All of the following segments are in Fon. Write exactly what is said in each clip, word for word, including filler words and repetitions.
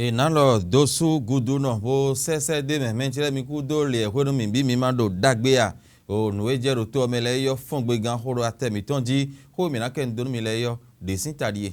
È nǎ lɔ dó sú gudunɔ bó sɛ́sɛ́ d'é mɛ. Mɛ ce lɛ́ɛ mi kúdó lě e hwenu mǐ bí mi ma ɖo ɖagbe a? O nǔ e jɛ ɖo to ɔ́ mɛ lɛ́ɛ yɔ fɔ́n gbegán xó ɖo atɛ mǐtɔn jí, xó e mǐ ná kɛ nu dó nú mi lɛ́ɛ yɔ ɖě sín ta ɖíe.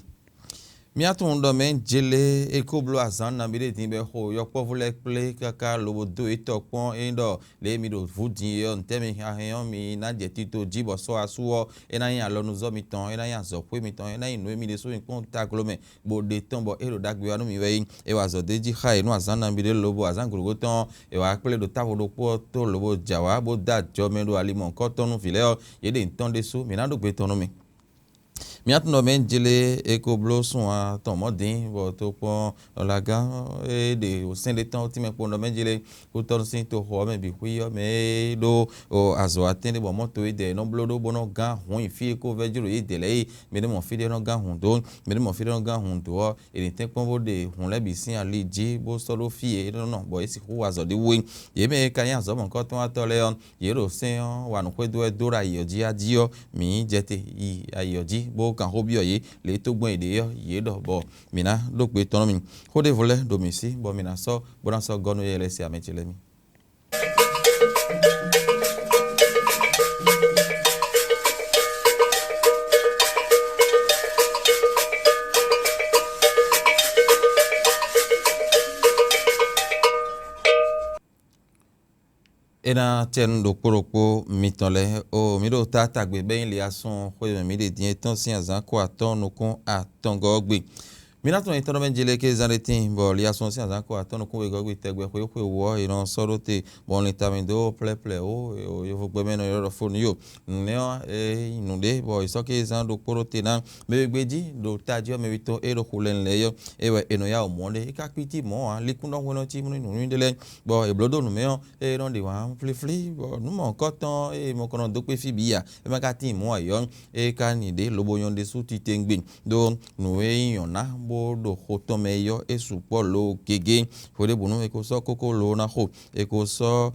Mía tunwun ɖɔ mɛ jélé é ko bló azǎn nabí ɖé din bɔ é xo yɔkpɔ́vú lɛ́ɛ kplé káká lobo dó yě tɔ kpɔ́n é nyí ɖɔ lě e mi ɖo vǔ din é ɔ́, ntɛ́ mi xa hɛn ɔ́, mi ná jɛ tito jí bɔ sɔ́ asú ɔ́, é ná nyí alɔnuzɔ́ mitɔn, é ná nyí azɔ̌xwé mitɔn, é ná nyí nǔ e mi ɖésú mi kpɔ́n tagló mɛ, bó ɖe tɔ́n bɔ é ɖo ɖagbe wa nú mi wɛ é. É wa azɔ̌ d'é jí xá yě nú azǎn nabí ɖé lobo azǎn gǔdo tɔn ɔ́, è wǎ kplé ɖo távo ɖokpó ɔ́ tó lobo jɛ awǎ bó dó ajɔ mɛ ɖo ali mɔ̌hunkɔtɔn nú vǐ lɛ́ɛ ɔ́, yě ɖe nǔ tɔn ɖésú, mǐ ná ɖó gbe tɔn nú mi. Mía tɔn ɖɔ mɛ jlé é ko bló sun atɔn mɔ̌ dín, bɔ tokpɔn Lagán e ɖe sɛ́n ɖé tɔn tínmɛ kpowun ɖɔ mɛ jlé kútɔ́ sín toxo ɔ́ mɛ bǐ xwí ɔ́ mɛ e ɖó azɔ̌ atɛ́n ɖé bɔ mɔ̌ to e dɛ è nɔ bló ɖó bó nɔ́ gán hǔn nyi fí e ko vɛ́ jló yě dɛ lɛ́ɛ é. Mɛ ɖé mɔ fí ɖé nɔ gán hǔn dó, mɛ ɖé mɔ fí ɖé nɔ gán hǔn dó ɔ́, è nǐ tɛ́nkpɔ́n bó ɖe hǔn lɛ́ɛ bǐ sín ali jí bó sɔ́ ɖó fí e é nɔ nɔ bɔ é sixú wa azɔ̌ ɖé wú é. Yě mɛ e ka nyí azɔ̌ mɔ̌hunkɔtɔn-watɔ́ lɛ́ɛ ɔ́, yě ɖo sɛ́n ɔ́ wa nǔ xwedó wɛ dó ɖo ayǐ ɔ́ jí a jí ɔ́, mǐ yi jɛ te yi ayǐ ɔ́ jí bó kan xó byɔ́ yě lě e tó gbɔn yě ɖe ɔ́, yě ɖɔ bɔ mǐ ná ɖó gbe tɔn nú mi. Xó ɖěvo lɛ́ɛ ɖo mǐ sí bɔ mǐ ná sɔ́ bó ná sɔ́ gɔ́ nú yɛ lɛ́ɛ se amɛ ce lɛ́ɛ mì. É ná cɛ nú ɖokpó ɖokpó mitɔn lɛ́ɛ. O mǐ ɖo tátágbe bɔ é nyí Liasɔn xwé mɛ mǐ ɖe din é tɔ́n sín azǎn ko atɔ́ɔ́n nukún atɔngɔ́ ɔ́ gbe. Mǐ ná tunwun nyitɔ́ ɖɔ mɛ jilé ké zán ɖé tíin, bɔ Liasɔn sín azǎn ko atɔ́ɔ́n nukún wegɔ́ gbe tɛgbɛ xwé xwe wǔ ɔ́, è nɔ sɔ́ ɖó te, bɔ un lin ta mì dó plɛ́plɛ́ ó, yovogbɛ́ mɛ nɔ ylɔ́ ɖɔ fónú yo. Nǔnɛ́ ɔ́, é nyí nǔɖé, bɔ è sɔ́ ké zán ɖokpó ɖó te ná mɛ e gbe jí ɖo tají ɔ́, mɛ mitɔn e ɖo xu lɛ́nlɛ́n é ɔ́, é wɛ è nɔ yá wǔ mɔ ɖe. É ka kpítí mɔ̌ ǎ, likún ɖɔhun e nɔ cí nú nǔnywí ɖé lɛ́ɛ, bɔ è blǒ dó nǔ mɛ ɔ́, ée nɔ ɖe wǎn flíflí, bɔ nǔ mɔ̌hunkɔtɔn e è mɔ kɔn nɔ dó kpé fí bǐ ǎ, é ma ka tíin mɔ̌ ǎ é ɔ́, é ka nyi ɖě lobo nyɔ́ ɖésú titewungbe, ɖó nǔ e nyí nyɔ̌ná bó ɖo xo tɔn mɛ é ɔ́, é sukpɔ́ lǒ gěgé. Hweɖěbǔnu è ko sɔ́ kókó lǒ ná xo, è ko sɔ́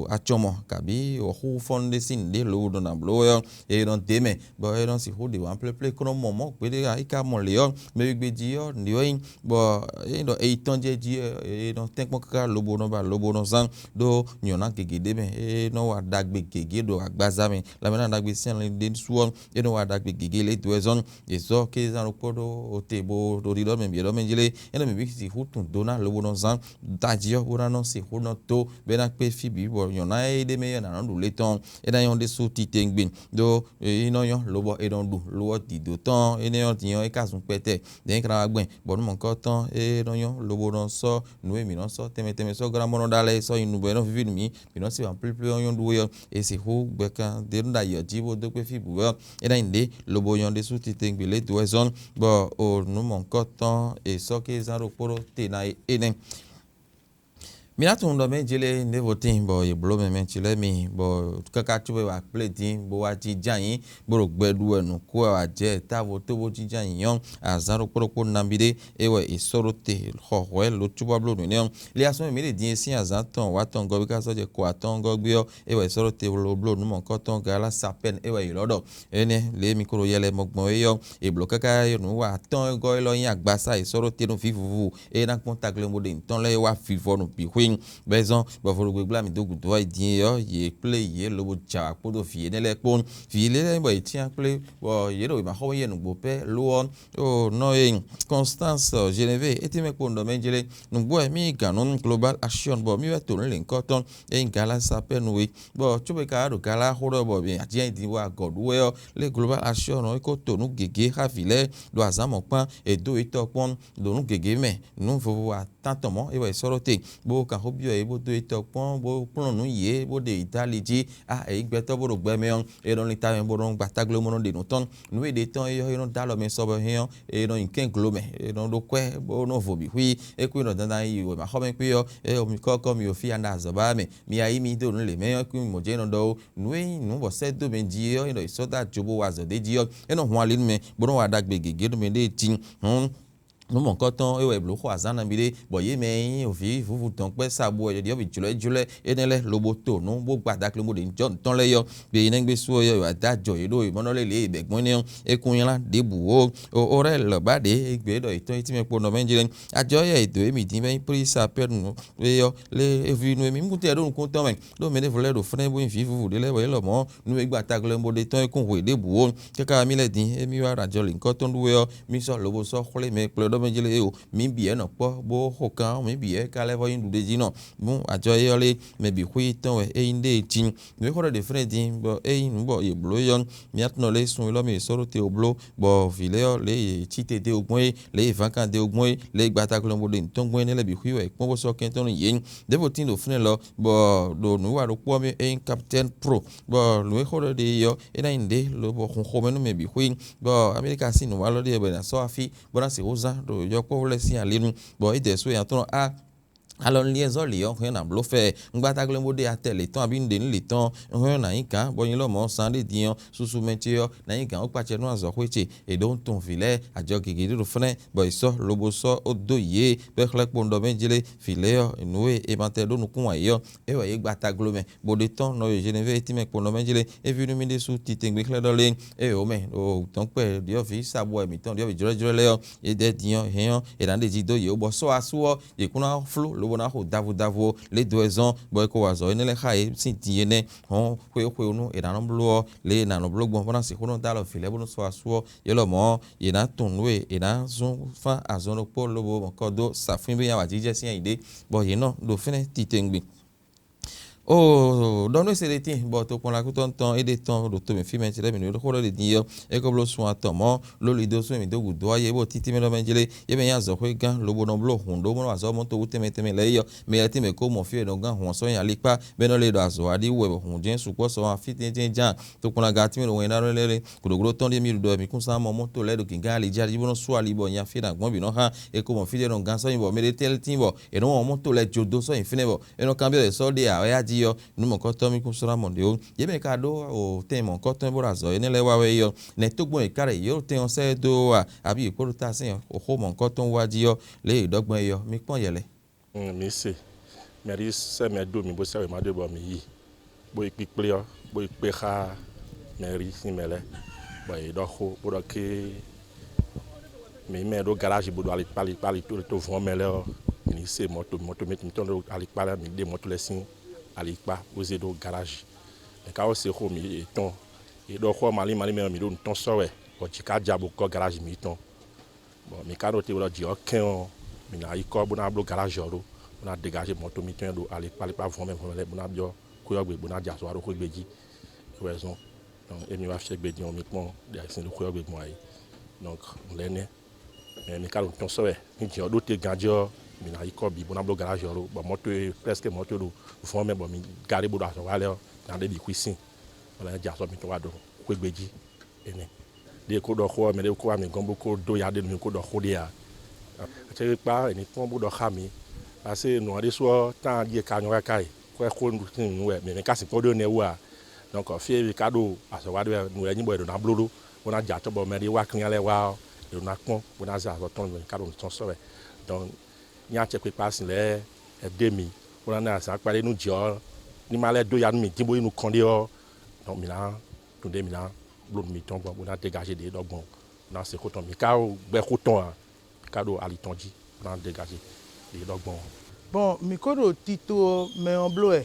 acɔmɔ kabǐ wɔ̌xúxúfɔ́nú ɖé sín nǔɖé lǒ ɖo nǎ bló wɛ ɔ́, é nɔ d'é mɛ, bɔ é nɔ sixú ɖe wǎn pléplé kó nɔ mɔ mɔ̌ gbeɖé ǎ. É ka mɔ lě ɔ́, mɛ wegbe jí ɔ́, nǔɖé ɔ́ nyí, bɔ é nyí ɖɔ é yi tɔn jɛ jí ɔ́, é nɔ tɛ́nkpɔ́n káká lobo nɔ ba lobo nɔ zán ɖó nyɔ̌ná gěgé ɖé mɛ. É nɔ wa ɖagbe gěgé ɖo agbaza mɛ. Lanmɛná ɖagbe sín ali ɖé su ɔ́, é nɔ wa ɖagbe gěgé lě dó wɛ zɔ́n. È zɔ́ kézán ɖokpó ɖó ote bo ɖo ɖiɖɔ mɛ bǐ ɖɔ mɛ jlé, é nɔ mǐ bǐ sixú tun dó ná lobo nɔ zán tají ɔ́, bó ná nɔ sixú nɔ dó bɔ é ná kpé fí bǐ bɔ nyɔ̌ná e ɖ'é mɛ ɔ́ ná nɔ ɖu lě tɔn, é ná nyɔ́ ɖésú titewungbe, ɖó é nɔ nyɔ́ lobɔ è nɔ ɖu lo ɔ́ dǐdó tɔn. Énɛ́ ɔ́ din ɔ́, é ka zun kpɛtɛ, dɛ̌n é ka ná wá gbɛn, bɔ nú mɔ̌hunkɔtɔn e nɔ nyɔ́ lobo nɔ sɔ́ nǔ e mǐ nɔ sɔ́ tɛnmɛ tɛnmɛ sɔ́ gɔ́ ná mɔ nɔ ɖó alɛ e sɔ́ nyi nǔgbɛ nɔ víví nú mǐ, mǐ nɔ se wǎn plíplí ɔ́ nyɔ́ ɖu é ɔ́, è sixú gbɛ kan d'é nú ɖo ayǐ ɔ́ jí bó dó kpé fí bǔ wɛ ɔ́, é ná nyí nǔɖé lobo nyɔ́ ɖésú titewungbe lě dó wɛ zɔ́n, bɔ o nǔ mɔ̌hunkɔtɔn è sɔ́ kézán ɖokpó ɖó te ná é énɛ́. Mǐ ná tunwun ɖɔ mɛ jlé ɖěvo tíin bɔ yě bló mɛ mɛ ce lɛ́ɛ mi, bɔ káká cóbɔ é wǎ kplé dín bó wá jínjɔ́n ayǐ, bó ɖo gbɛ ɖu wɛ nǔ kó wɛ wǎ jɛ távo tó bó jínjɔ́n ayǐ ɔ́, azǎn ɖokpó ɖokpó nabí ɖé é wɛ è sɔ́ ɖó te xɔ hwɛ̌ lo cóbɔ bló nǔ énɛ́ ɔ́. Liasɔ́n e mǐ ɖe din e sín azǎn tɔn wǎ tɔn gɔ́ bí ká sɔ́ jɛ ko atɔ́ɔ́ngɔ́ gbé ɔ́, é wɛ è sɔ́ ɖó te lo bló nǔ mɔ̌hunkɔtɔn Gala Sapɛ́n é wɛ è ylɔ́ ɖɔ. Énɛ́ lě e mi ko ɖo yɛ lɛ́ɛ mɔ gbɔn é ɔ́, è blǒ káká nǔ wa atɔ́ɔ́ngɔ́ élɔ́ nyí agbasá è sɔ́ ɖó te nú vǐ vuvu e ná kpɔ́n taglɛ́ngbó ɖe mǐtɔn lɛ́ɛ é wá vivɔ nɔ bǐ xwín. Bɔ é zɔ́n bɔ vodúngbe gbla mǐ dó gǔdo ɔ́, din é ɔ́, yě kplé yě lobo jɛ awǎ kpódó vǐ énɛ́ lɛ́ɛ kpó. Vǐ lɛ́ɛ lɛ́ɛ bɔ yě cyán kplé, bɔ yě ɖo wěmaxɔmɛ yɛ nǔgbó pɛ́ lo ɔ́, ɖo nɔ e Constance Geneve é tɛ́nmɛ kpo ɖɔ mɛ jlé nǔgbó wɛ mì yi gǎn nú Global Action bɔ mì wɛ to nǔ lěhunkɔtɔn e nyí Gala Sapɛ́nu é. Bɔ cóbɔ è ka wá ɖo Gala xó ɖɔ bɔ mǐ jɛ́n din bɔ agɔ̌ ɖu wɛ ɔ́, lě Global Action ɔ́ é ko to nǔ gěgé xá vǐ lɛ́ɛ ɖo azǎn mɔ̌kpán, è dó yě tɔ kpɔ́n ɖo nǔ gěgé mɛ, nǔ vovo atán tɔn mɔ̌ é wɛ è sɔ́ ɖó te, bó kan xó byɔ́ yě, bó dó yě tɔ kpɔ́n, bó kplɔ́n nǔ yě, bó ɖe yě dó ali jí. A è nyí gbɛtɔ́ bó ɖo gbɛ mɛ ɔ́, è nɔ lin ta mɛ bó nɔ gba taglomɔ nɔ ɖe nǔ tɔn. Nǔ e ɖe tɔn é ɔ́, é nɔ dó alɔ mɛ sɔ bɔ é hɛn ɔ́, è nɔ nyi kɛ́n glo mɛ, è nɔ ɖó kwɛ́ bó nɔ vo bǐ xwí. É kú nɔ dandan yi wěmaxɔmɛ kpé ɔ́, é ɔ́, mi kɔ́ kɔ́ mi ɖo fí ya ɖo azɔ̌ ba mɛ, mi ya yí mi dó nǔ lě mɛ ɔ́, é kú mi mɔ jɛ́n nɔ ɖɔ ó. Nǔ e nyí nǔ bɔ sɛ́ dó mɛ jí é ɔ́, é nɔ yi sɔ́ dó ajo bó wa azɔ̌ d'é jí ɔ́, é nɔ hun ali nú mɛ, bó nɔ wa ɖagbe gěgé nú mɛ ɖée jí. Hǔn nǔ mɔ̌hunkɔtɔn é wɛ è blǒ xo azǎn nabí ɖé, bɔ yě mɛ e nyí vǐ vǔvú dɔ̌nkpɛ́ sabu wɛ ɖiɖi ɔ́ bǐ jlɔ́ jlɔ́ énɛ́ lɛ́ɛ lobo to nǔ bó gba daklombo ɖě jɔ mǐtɔn lɛ́ɛ ɔ́, ɖe nyí nɛ́ gbé sú ɔ́ yɔ wǎ dó ajɔ yě ɖo yě mɔ nɔ lɛ́ lě e è bɛ̌ gbɔn énɛ́ ɔ́, é kún nylá ɖěbǔ ó. O Orɛ́ lɔ̌ba ɖě e gbě ɖɔ yětɔn nyí tínmɛ kpo nɔ mɛ jlé. Ajɔ yɛ è dǒ émí dín bɔ é nyí Plísa Pɛ́nu é ɔ́, lé é ví nú émí mú tɛn ɖó nukún tɔn mɛ, ɖó mɛ ɖěvo lɛ́ɛ ɖo fɛ́nɛ́ bó nyí vǐ vǔvú ɖé lɛ́ɛ wɛ é lɔmɔ̌ nú é gba taglɔ́ bó ɖe tɔn é kún hwe ɖěbǔ ó. Káká mì lɛ́ din émí wá ɖo ajɔ lǐnkɔ́ tɔn ɖu wɛ ɔ́, mì sɔ́ lobo sɔ́ xwlé mɛ kplɔ́ ɖɔ mɛ jlé é o. Mǐ bǐ wɛ nɔ kpɔ́ bó xo kan ɔ́, mǐ bǐ wɛ ka lɛ́ vɔ nyí ɖuɖéjínɔ. Nú ajɔ é ɔ́ lé, mɛ bǐ xwé yi tɔn wɛ é nyí ɖée jí. Nǔ e xó ɖɔ ɖě fɛ́nɛ din bɔ é nyí nǔ bɔ yě bló é ɔ́, mǐ atɔ́nɔ lɛ́ɛ sun élɔ́ mì è sɔ́ ɖó te wǒ bló, bɔ vǐ lɛ́ɛ ɔ́, lě e yě cí te dó gbɔn é, lě e yě ván kan dó gbɔn é, lě e gbata kplɔ́n bó ɖe nǔ tɔn gbɔn é nɛ́ lɛ́ɛ bǐ xwí wɛ è kpɔ́n bó sɔ́ kɛntɔ́ nú yě. Ɖěvo tíin ɖo fínɛ́ lɔ, bɔ ɖo nǔwiwa ɖokpó ɔ́ mɛ é nyí Kapitɛ́ni Pro, bɔ nǔ e xó ɖɔ ɖe é ɔ́, é ná nyí nǔɖé lobɔ hun xomɛ nú mɛ bǐ xwé, bɔ Amɛlika sín nǔwalɔ ɖé wɛ bɔ è nǎ sɔ́ afí bó ná sixú zán ɖo yɔkpɔ́vú lɛ́ɛ sín ali nu, bɔ é dɛ sú nya tɔn a alɔ liɛ́nzɔ́ lě ɔ́ hɛn ná bló fɛ. Un gbata glɛ́n bó ɖe atɛ lě tɔn abǐ un ɖe nǔ lě tɔn, un hɛn ná nyí gǎn, bɔ nyi lɔmɔ̌ sán ɖé din ɔ́, susu mɛ ce ɔ́ ná nyí gǎn wú kpacɛ nú azɔ̌xwé ce. È ɖǒ wuntun vǐ lɛ́ɛ ajɔ gěgé ɖé ɖo fɛ́nɛ́, bɔ è sɔ́ lobo sɔ́ ó dó yě, bɔ é xlɛ́ kpowun ɖɔ mɛ jlé vǐ lɛ́ɛ ɔ́, nǔ e è ma tɛ ɖó nukún ǎ é ɔ́, é wɛ yě gba tagló mɛ, bó ɖe tɔ́n nɔ e Ženevíi tínmɛ kpɔ́n nɔ mɛ jlé, é ví nú mì ɖésú titewungbe xlɛ́ ɖɔ lé. É wǒ mɛ ɖo tɔ̌nkpɛ ɖyɔ̌vǐ sabɔ wɛ mǐtɔn ɖyɔ̌vǐ jlɔ́jlɔ́ lɛ́ɛ ɔ́, é ɖɛ́ din ɔ́, hɛn ɔ́, è nǎ ɖe jí dó yě wú, bɔ sɔ́ asú ɔ́, yě kún ná flú lobo ná xo davudavu ɔ́, lě dó ɛ zɔ́n, bɔ é ko wa azɔ̌ énɛ́ lɛ́ɛ xá yě sín din énɛ́. Hɔn xwé xwé nú è nǎ nɔ bló ɔ́, lě e è nǎ nɔ bló gbɔn bó ná sixú nɔ dó alɔ vǐ lɛ́ɛ bónú sɔ́ asú ɔ́, yě lɔmɔ̌ ɔ́, yě ná tunwun nǔ e è nǎ zún fán azɔn ɖokpó lobo mɔ kɔ dó sa fínbínya wǎjijɛ sín ayǐ ɖé, bɔ yě nɔ ɖo fínɛ́ titewungbe. Oo, ɖɔ nú e se ɖe tíin, bɔ tokpɔnlakútɔ́ tɔn é ɖe tɔn ɖo to mǐ fí mɛ ce lɛ́ɛ mǐ ɖó xó ɖɔ ɖe din ɔ́, é ko bló sun atɔn mɔ̌, ló li dó sún mǐ dó gǔdo ɔ́, yě bo títí mɛ ɖɔ mɛ jlé, yě mɛ nyí azɔ̌xwé gán lobo nɔ bló hǔn ɖó mɔ azɔ̌ mɔ̌ to wú tɛnmɛ tɛnmɛ lɛ́ɛ é ɔ́, mɛ lɛ́ɛ tínmɛ kó mɔ fí e è nɔ gán hǔn ɔ́ sɔ́ nyi ali kpá, bɔ é nɔ lé ɖo azɔ̌ wa ɖi wú wɛ bɔ hǔn jɛ́n sukpɔ́ sɔ wá fí tɛ́njɛ́n ján. Tokpɔnlaga tínmɛ ɖo wɛn ná ɖɔ lɛ́ɛ, gǔɖogbɖó tɔn ɖíe mì ɖu ɖɔ mǐ kún sán mɔ mɔ̌ to lɛ́ɛ ɖo gǐngán ali jí ali jí bó nɔ́ sú ali bɔ nya fí ɖo agbɔ̌n bǐ nɔ́ xá, é ko mɔ fí ɖé nɔ gán sɔ́ nyi bɔ mɛ ɖé tɛ́ tíin bɔ è nɔ mɔ mɔ̌ to lɛ́ɛ jó dó sɔ́ nyi fínɛ́ bɔ é nɔ kanbyɔ́ ɖɔ è sɔ́ ɖe ǎ wɛ á jí ɔ́, nǔ mɔ̌kɔtɔn mì kún slá mɔ ɖě ó. Yě mɛ ka ɖó o tɛn mɔ̌kɔtɔn e bó ɖo azɔ̌ énɛ́ lɛ́ɛ wa wɛ é ɔ́, nɛ̌ tógbɔn è ká ɖo yě ɖo tɛn ɔ́ sɛ́ dó ɔ́ a? Abǐ yě kpó ɖo ta sín xó mɔ̌kɔtɔn wú wá jí ɔ́, lě e è ɖɔ gbɔn é ɔ́, mi kpɔ́n yɛ lɛ́ɛ. Mm, mǐ se. Mɛɖi sɛ́ mɛ dó mǐ bó sɛ́ wěma ɖé bɔ mǐ yi, bó yi kpíkplé ɔ́, bó yi kpé xá mɛɖi sín mɛ lɛ́ɛ, bɔ yě ɖɔ xó bó ɖɔ ké mǐ mɛ e ɖó galázi bó ɖo alikpálikpáli to vɔ̌n mɛ lɛ́ɛ ɔ́, mǐ ní se mɔ̌to mɔ̌to mǐtɔn ɖo alikpá lɛ́ɛ, mǐ ɖe mɔ̌to lɛ́ɛ sín alikpá bó zé ɖó galázi. Mǐ ka ko se xó mǐ yětɔn. Yě ɖɔ xó ɔ́ malín malín mɛ ɔ́, mǐ ɖo nǔ tɔn sɔ́ wɛ, bɔ jǐ ka ja bó gɔ́ galázi mǐtɔn. Bɔ mǐ ka ɖo te ɖɔ jǐ ɔ́ kɛn ɔ́, mǐ ná yi kɔ bó ná bló galázi ɔ́ ɖó, bó ná degaze mɔ̌to mitɔn e ɖo alikpálikpá vɔ̌nmɛ vɔ̌nmɛ lɛ́ɛ bó ná byɔ́ xwé ɔ́ gbe bó ná jɛ azɔ̌ wá ɖó xwé gbe jí. É wɛ zɔ́n. Donc émi wá fiɛ gbe din ɔ́, mi kpɔ́n ɖe ayǐsin ɖo xwé ɔ́ gbe gbɔn ayǐ. Donc lɛ̌ nɛ́. Mɛ mi ka ɖo tɔn sɔ́ wɛ, nú jǐ ɔ́ ɖó te ganjí ɔ́, mǐ ná yi kɔ bǐ bó ná bló galázi ɔ́ ɖó, bɔ mɔ̌to e, presque mɔ̌to e ɖo vɔ̌nmɛ bɔ mi galé bó ɖo azɔ̌ wa lɛ́ɛ ɔ́, ná ɖe bǐ xwí sín, bó ná jɛ azɔ̌ mitɔn wá ɖo xwé gbe jí. Énɛ́. Ɖě ko ɖɔ xó ɔ́, mɛ ɖé ko wá mǐ gɔ́n bó ko dó ya ɖé nú mì ko ɖɔ xó ɖé ǎ. Acɛkpikpa è nǐ kpɔ́n bó ɖɔ xá mǐ. Paseke nǔ ɔ́ ɖésú ɔ́, tán jí è ka nyɔ́ káká e, xwɛ xó nú nǔ wɛ, mɛ̌ mɛ ka sixú ɖó énɛ́ wú ǎ. Donc fí e mǐ ka ɖo azɔ̌ wa ɖé wɛ, nǔ wɛ nyí bɔ è ɖǒ ná bló ɖó, bó ná jɛ acɔ́ bɔ mɛ ɖé wá kínnyá lɛ́ɛ wá ɔ́, è ɖǒ ná kpɔ́n, bó ná zɛ azɔ̌ tɔn mɛ ká ɖo nǔ tɔn sɔ́ wɛ. Donc nyí acɛkpikpa sin lɛ́ɛ è ɖe mǐ, bó ná ná azǎn kpa ɖé nú jǐ ɔ́, ní ma lɛ́ dó ya nú mǐ dín bó nyí nukɔn ɖé ɔ́, donc mǐ ná ɖu ɖě mǐ ná bló nǔ mitɔn gbɔn, bó ná degazé ɖě ɖɔ gbɔn, bó ná se xó tɔn. Mǐ ka gbɛ́ xó tɔn ǎ, mǐ ka ɖo ali tɔn jí, bó ná degazé ɖě ɖɔ gbɔn. Bɔn mǐ ko ɖo tito ɔ́ mɛ ɔ́ bló wɛ,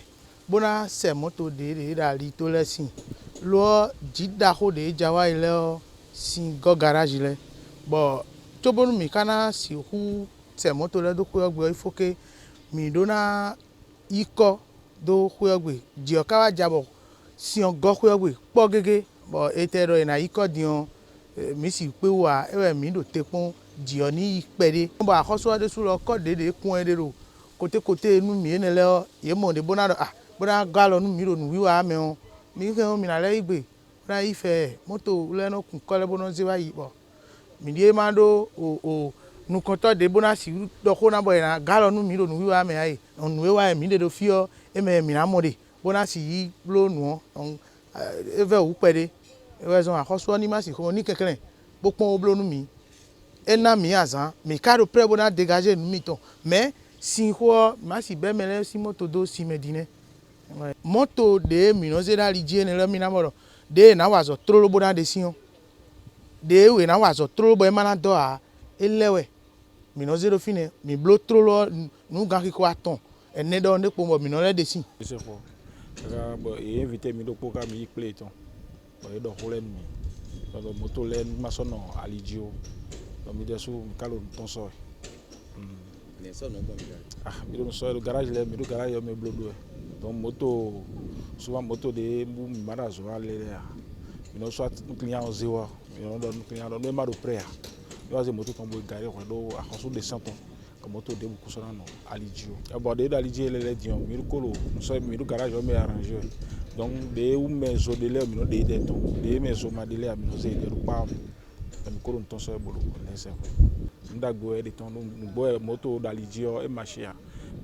bó ná sɛ mɔ̌to ɖě ɖě ɖo ali tó lɛ́ɛ sin. Lo ɔ́, jǐ ɖaxó ɖě ja wá yi lɛ́ɛ ɔ́ sin gɔ́ galázi lɛ́ɛ, bɔ cóbónú mǐ ka ná sixú sɛ mɔ̌to lɛ́ɛ dó xwé ɔ́ gbe ɔ́, í fó ké mǐ ɖó ná yi kɔ dó xwé ɔ́ gbe. Jǐ ɔ́ ka wá ja bɔ sin ɔ́ gɔ́ xwé ɔ́ gbe kpɔ́ gégé, bɔ è tɛ ɖɔ è nǎ yi kɔ din ɔ́, mǐ sixú kpé wú ǎ. É wɛ mǐ ɖo te kpɔ́n jǐ ɔ́ ní yi kpɛɖé. Bɔ axɔ́sú ɔ́ ɖésú lɔ kɔ́ ɖěɖě kún ɛ ɖe ɖo koté koté nú mǐ énɛ́ lɛ́ɛ ɔ́, yě mɔ ɖě bó ná ɖɔ a, bó ná gɔ́ alɔ nú mǐ ɖo nǔwiwa ɔ́ mɛ ɔ́, mǐ hɛn ɔ́ mǐ ná lɛ́ yí gbe, bó ná yi fɛ mɔ̌to lɛ́ɛ nɔ kun kɔ́ lɛ́ɛ bó nɔ́ zé wá yi bɔ mǐ ɖíe ma ɖó o o nukɔntɔ́ ɖě bó ná sixú ɖɔ xó ná bɔ è nǎ gɔ́ alɔ nú mǐ ɖo nǔwiwa mɛ ǎ e. Nǔ e wa wɛ mǐ ɖe ɖo fí ɔ́, é mɛ mǐ ná mɔ ɖe, bó ná sixú yi bló nǔ ɔ́, é vɛ́ wǔ kpɛɖé. É wɛ zɔ́n axɔ́sú ɔ́ ní ma sixú ní kɛnklɛ́n bó kpɔ́n bó bló nú mǐ. É ná mǐ azǎn, mǐ ka ɖo prɛ́ bó ná degazé nǔ mitɔn. Mɛ̌ sin xó ɔ́, mǐ má si bɛ́ mɛ lɛ́ɛ sín mɔ́to dó sin mɛ din nɛ́. Mɔ́to ɖě mǐ nɔ zé ɖó ali jí énɛ́ lɛ́ɛ mì ná mɔ ɖɔ ɖěe è nǎ wa azɔ̌ tlóló bó ná ɖe sín ɔ́, ɖě e è nǎ wa azɔ̌ tlóló bɔ é ma ná dɔ́ ǎ, é lɛ́ wɛ. Mǐ nɔ zé ɖó fínɛ́, mǐ bló tlóló ɔ́ nǔ ganxixo atɔn ɛnɛ ɖɔhun ɖé kpowun bɔ mǐ nɔ lɛ́ ɖe sín. Sexɔ, káká bɔ yě invité mì ɖokpó ká mi yí kplé yětɔn, bɔ yě ɖɔ xó lɛ́ɛ nú mì, bɔ ɖɔ moto lɛ́ɛ nú ma sɔ́ nɔ ali jí ó, bɔ mi ɖésú mi ka ɖo nǔ tɔn sɔ́ wɛ. Nɛ̌ sɔ́ nǔ gbɔn mi ɖa? Ah, mi ɖo nǔ sɔ́ wɛ ɖo garázi lɛ́ɛ, mi ɖo garázi ɔ́ mɛ bló ɖó wɛ. Donc moto, souvent moto ɖé bú mi ma ɖo azɔ̌ wa lɛ́ɛ lɛ́ɛ a? Mi nɔ sɔ́ nuklinya ɔ́ zé wá, mi nɔ ɖɔ nuklinya ɖɔ nú é ma ɖo prɛ́ a? É wá zé moto tɔn bo gari hwɛ̌ ɖó axɔ́sú ɖésán tɔn. Ka moto ɖěbǔ kún sɔ́ ná nɔ ali jí ó. Abɔ ɖě ɖo ali jí e lɛ́lɛ́ din ɔ́, mǐ ɖo kó ɖo nǔ sɔ́ mǐ ɖo garázi ɔ́ mɛ aranzé wɛ. Donc ɖě wú mɛ zo ɖé lɛ́ɛ mǐ nɔ ɖe yi ɖɛ tɔn, ɖě mɛ zo ma ɖe lɛ́ɛ mǐ nɔ zé yi ɖɛ ɖo kpá ɔ́ mɛ. Bɔ mǐ kó ɖo nǔ tɔn sɔ́ wɛ bó ɖo lɛ́ sɛ xwɛ. Nǔ ɖagbe wɛ é ɖe tɔn nú nǔgbó wɛ moto ɖo ali jí ɔ́, é ma ṣe ǎ.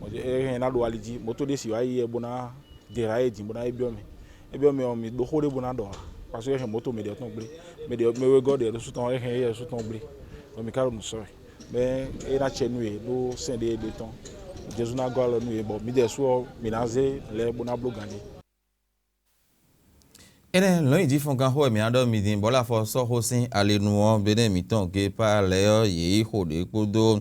Mɔ̌ é hɛn ná ɖo ali jí, moto ɖé si wá yi wɛ bó ná ɖe ɖǎ é din bó ná é byɔ́ mɛ. É byɔ́ mɛ ɔ́, mǐ ɖó xó ɖé bó ná ɖɔ ǎ. Parce que é hɛn moto mɛ ɖě ɔ́ tɔn gblé. Mɛ ɖě ɔ́, mɛ wegɔ́ ɖě ɔ́ ɖésú tɔn é hɛn éyɛ́ ɖésú tɔn gblé. Bɔ mǐ ka ɖo nǔ sɔ́ wɛ. Mɛ é ná acɛ nú yě ɖó sɛ́n ɖé ɖé tɔn. Jezu ná gɔ́ alɔ nú yě, bɔ mǐdɛɛ su ɔ́, mǐ ná zé lɛ́ɛ bó ná bló ganjí. Énɛ́ lɔ̌nyijǐfɔ́ngán xó wɛ mǐ ná ɖɔ mi din, bɔ lɛ afɔ sɔ́ xó sín ali nu ɔ́, Benɛ́ɛ mǐtɔn Gepaa lɛ́ɛ ɔ́, yě yí xo ɖě kpódó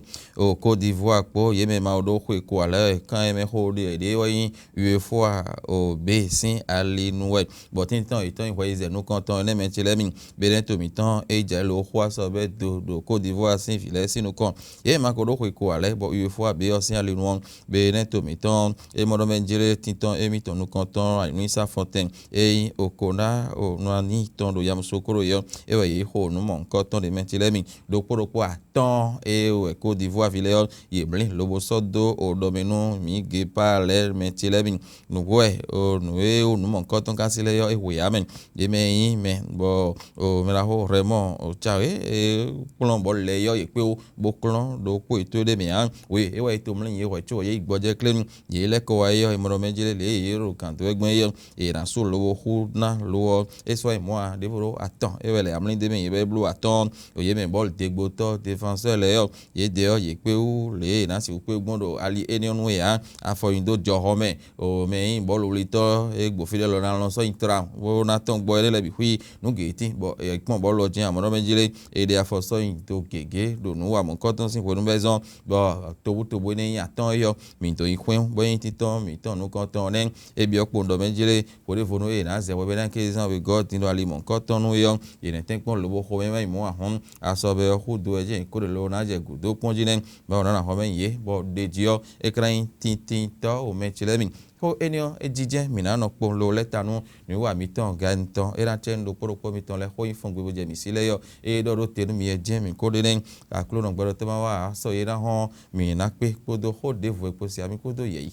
Côte d'Ivoire kpó, yě mɛ ma ɖó xwe ko ǎ lɛ́ɛ wɛ. Kán e mɛ xó ɖe ɖě wɛ nyí UEFA o B sín ali nu wɛ, bɔ tɛ́ntin yětɔn nyí hwɛyizɛ nukɔntɔn énɛ́ mɛ ce lɛ́ɛ mi. Benɛ́ to mǐtɔn e jɛ lě xó asɔ bɛ́ do ɖo Côte d'Ivoire sín vǐ lɛ́ɛ sín nukɔn. Yě mɛ ma ko ɖó xwe ko ǎ lɛ́ɛ, bɔ UEFA B ɔ́ sín ali nu ɔ́, Benɛ́ to mǐtɔn e mɔ ɖɔ mɛ jlé tintɔn émítɔn nukɔntɔn anyǔísá fɔntɛn e nyí Okona Onuani tɔn ɖo yamusoklo yɔ, é wɛ yě xo nǔ mɔ̌hunkɔtɔn ɖě mɛ ce lɛ́ɛ mi ɖokpó ɖokpó atɔ́ɔ́n e wɛ Côte d'Ivoire ví lɛ́ɛ ɔ́, yě mlí lobo sɔ́ dó o ɖɔ mɛ nú mǐ Gepaa lɛ́ɛ mɛ ce lɛ́ɛ mi. Nǔgbó wɛ o nǔ e o nǔ mɔ̌hunkɔtɔn ka sí lɛ́ɛ ɔ́, é hu yě ǎ mɛ. Yě mɛ e nyí mɛ bɔ o mɛ ɖaxó Rɛmɔ o Cawe e kplɔ́n bɔ lɛ yɔ yě kpé wú bó klɔ́n ɖokpó yětɔn ɖé mɛ ǎ. Wě é wɛ yi to mlí yě hwɛ̌ có yě yi gbɔjɛ́ klénu. Yě lɛ́ kɔ wá é ɔ́, è mɔ ɖɔ mɛ jlé lě e yě ɖo gǎn dó wɛ gbɔn é ɔ́, è nǎ sú lobo xú ná lo ɔ́, é sɔ́ yi mɔ̌ ǎ. Ɖěvo ɖó atɔn é wɛ lɛ amlídé mɛ yě bɛ bló atɔ́ɔ́n, ɖo yě mɛ bɔ́lu degbotɔ́ défenseur lɛ́ɛ ɔ́, yědɛɛ ɔ́, yě kpé wú lě e è nǎ sixú kpé gbɔn ɖo ali énɛ́ ɔ́ nú é ǎ. Afɔ nyi dó jɔhɔn mɛ, o mɛ e nyí bɔ́lu wlítɔ́ e gbo fí ɖé lɔ ná lɔn sɔ́ nyi tra bó ná tɔ́n gbɔ énɛ́ lɛ́ɛ bǐ xwí nǔ gětín, bɔ è kpɔ́n bɔ́lu ɔ́ jɛ́n amɔ̌ ɖɔ mɛ jlé, è ɖe afɔ sɔ́ nyi dó gěgé ɖo nǔ wa mɔ̌hunkɔtɔn sín hwenu bɛ́ zɔ́n, bɔ tobutobu énɛ́ nyí atɔ́ɔ́n é ɔ́, mǐ dǒ yi xwɛ́n bɔ é nyí títɔn mǐtɔn nukɔntɔn nɛ́. É byɔ́ kpowun ɖɔ mɛ jlé, hweɖěvonu e è nǎ zɛ hwɛhwɛ ná kézán wegɔ́ din ɖo ali mɔ̌hunkɔtɔn nú é ɔ́, yě nɛ́ tɛ́nkpɔ́n lobo xomɛ mɛ yi mɔ̌ ahɔ́n. Asɔbɛ ɔ́ xú do wɛ jɛ́n kó ɖo lo ná jɛ gǔdo kpɔ́n jí nɛ́, bɔ nǎ ná xɔ mɛ yě, bɔ ɖeji ɔ́, é ka ná nyí tintintɔ́ o mɛ ce lɛ́ɛ mi. Xó énɛ́ ɔ́, é jijɛ mǐ ná nɔ kpɔ́n lo lɛ́ ta nú nǔwiwa mǐtɔn Gayinitɔn e ná cɛ nú ɖokpó ɖokpó mitɔn lɛ́ɛ xó nyí fɔngbe bó jɛ mǐ sí lɛ́ɛ ɔ́, ée ɖɔ ɖó te nú mi wɛ jɛ́n mǐ ko ɖe nɛ́. Aklúnɔ gbɛɖɔtɔ́ ma wá sɔ́ yě ná hɔn mǐ ná kpé kpódó xó ɖěvo e kpo se amí kpódó yɛ̌yi.